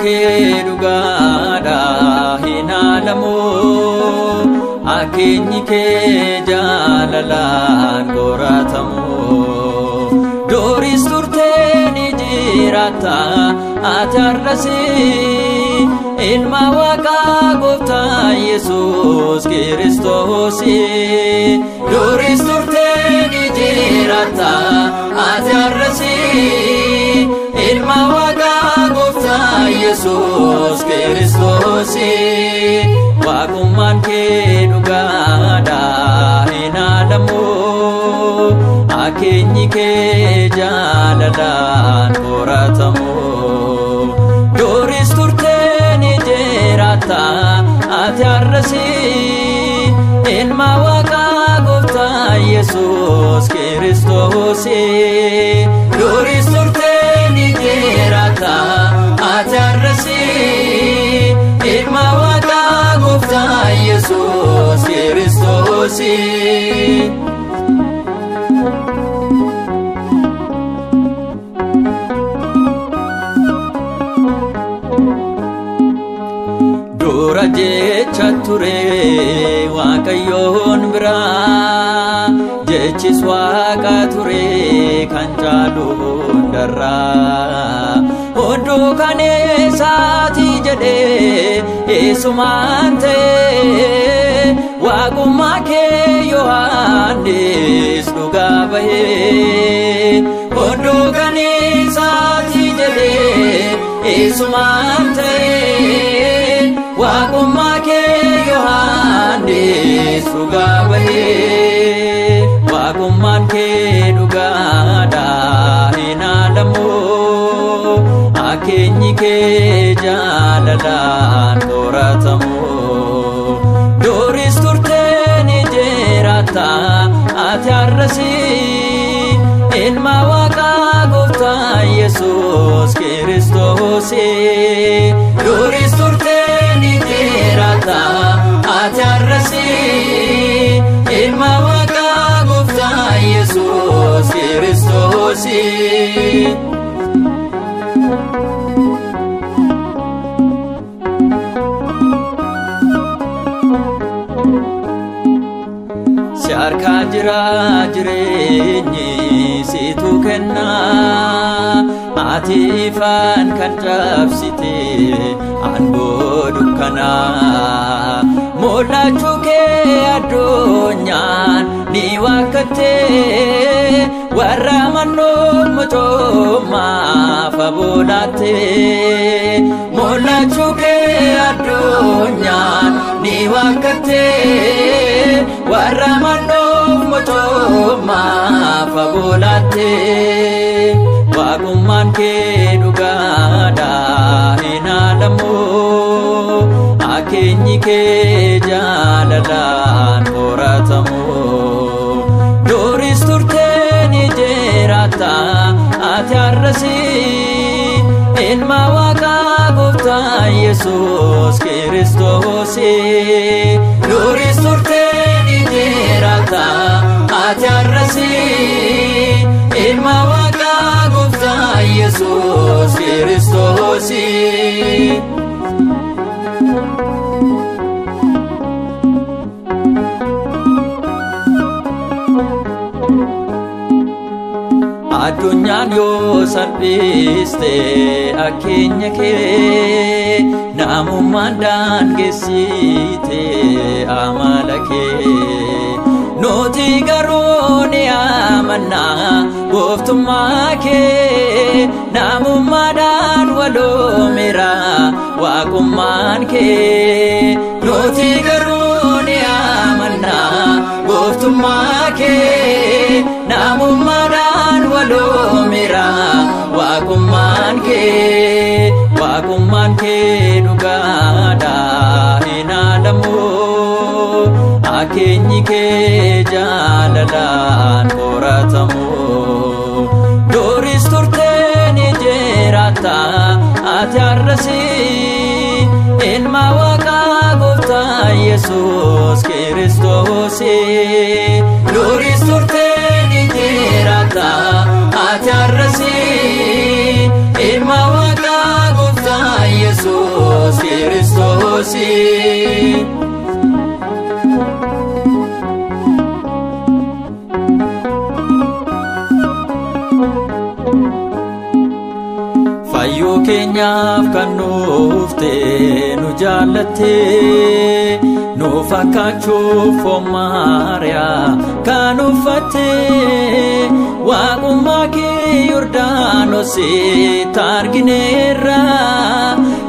kee dhugaadha hin haalamu, akeenyi kee jaalalaan qoratamu. Duris turtee ni jiraata ati har'as, ilma Waaqaa Gooftaa Yesuus Kiristoos. Duris turtee ni jiraata ati har'as, ilma Waaqaa Gooftaa Yesuus Kiristoos. Waaqummaan kee dhugaadha hin haalamu, akeenyi kee jaalalaan qoratamu. Duris turtee ni jiraata ati har'as, ilma Waaqaa Gooftaa Yesuus Kiristoos. Duris turtee ni jiraata ati har'as, ilma Waaqaa Gooftaa Yesuus Kiristoos. Dura jecha ture Waaqayyoon biraa, jechis Waaqa ture kan caalu hundarraa. Hunduu kan eessaati jedhee eessumaan ta'e, waaqummaa kee Yohaannis dhugaa bahee. Hunduu kan eessaati jedhee eessumaan ta'e, waaqummaa kee Yohaannis dhugaa bahee. Waaqummaan kee dhugaadha hin haalamu, akeenyi kee jaalalaan qoratamu. Duris turtee ni jiraata ati har'as, ilma Waaqaa Gooftaa Yesuus Kiristoos. Duris turtee ni jiraata ati har'as, ilma Waaqaa Gooftaa Yesuus Kiristoos. Si harkaa jira jireenyi situ kennaa, ati ifaan kan cabsite aangoo dukkanaa. Mul'achuu kee addunyaan ni waakkatte, warra mannoo mucoomaaf aboolaatte. Mul'achuu kee addunyaan ni waakkatte, warra mannoo mucoomaaf aboolaatte. Waaqummaan kee dhugaadha hin haalamu, akeenyi kee jaalalaan qoratamu. Duris turtee ni jiraata ati har'as, ilma Waaqaa Gooftaa Yesuus Kiristoos. Duris turtee ni jiraata ati har'as, ilma Waaqaa Gooftaa Yesuus Kiristoos. Addunyaan yoo salphiste akkeenya kee, namummaan daangessite amala kee. Nuti garuu ni amanna gooftummaa kee, namummaadhaan waloomeera waaqummaan kee. Nuti garuu ni amanna gooftummaa kee, namummaadhaan waloomeera waaqummaan kee. Waaqummaan kee dhugaadha hin haalamu, akeenyi kee jaalalaan qoratamu. Duris turtee ni jiraata ati har'as, ilma Waaqaa Gooftaa Yesuus Kiristoos. Duris turtee ni jiraata ati har'as, ilma Waaqaa Gooftaa. Kiristoos. Fayyuu keenyaaf kan nuufte nu jaallatte, nu fakkaachuuf foon Maariyaa kan uffatte, waaqummaa kee Yordaanositti argineerra,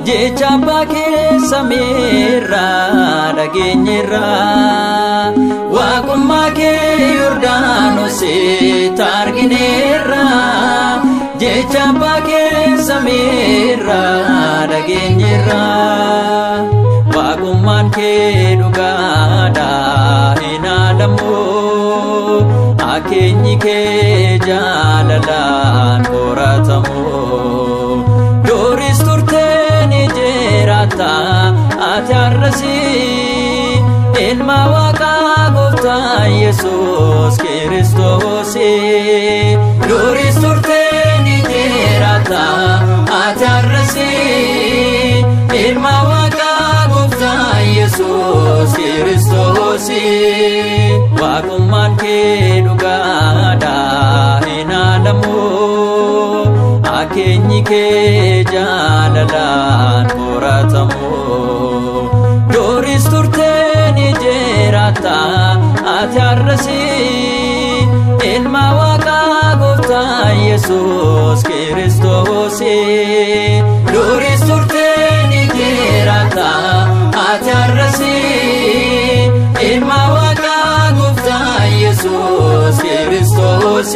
jecha abbaa kee samiirra dhageenyeerra. Waaqummaa kee Yordaanositti argineerra, jecha abbaa kee samiirra dhageenyeerra. Waaqummaan kee dhugaadha hin haalamu, akeenyi kee jaalalaan qoratamu. Duris turtee ni jiraata ati har'asi, ilma waaqaa gooftaa Yesuus Kiristoos. Duris turtee ni jiraata ati har'asi, ilma waaqaa gooftaa Yesuus Kiristoos. Waaqummaan kee dhugaadha hin haalamu, akeenyi kee jaalalaan qoratamu. Duris turtee ni jiraata ati har'asi, ilma waaqaa gooftaa Yesuus Kiristoos. Duris turtee ni jiraata ati har'asi, ilma waaqaa gooftaa Yesuus Kiristoos.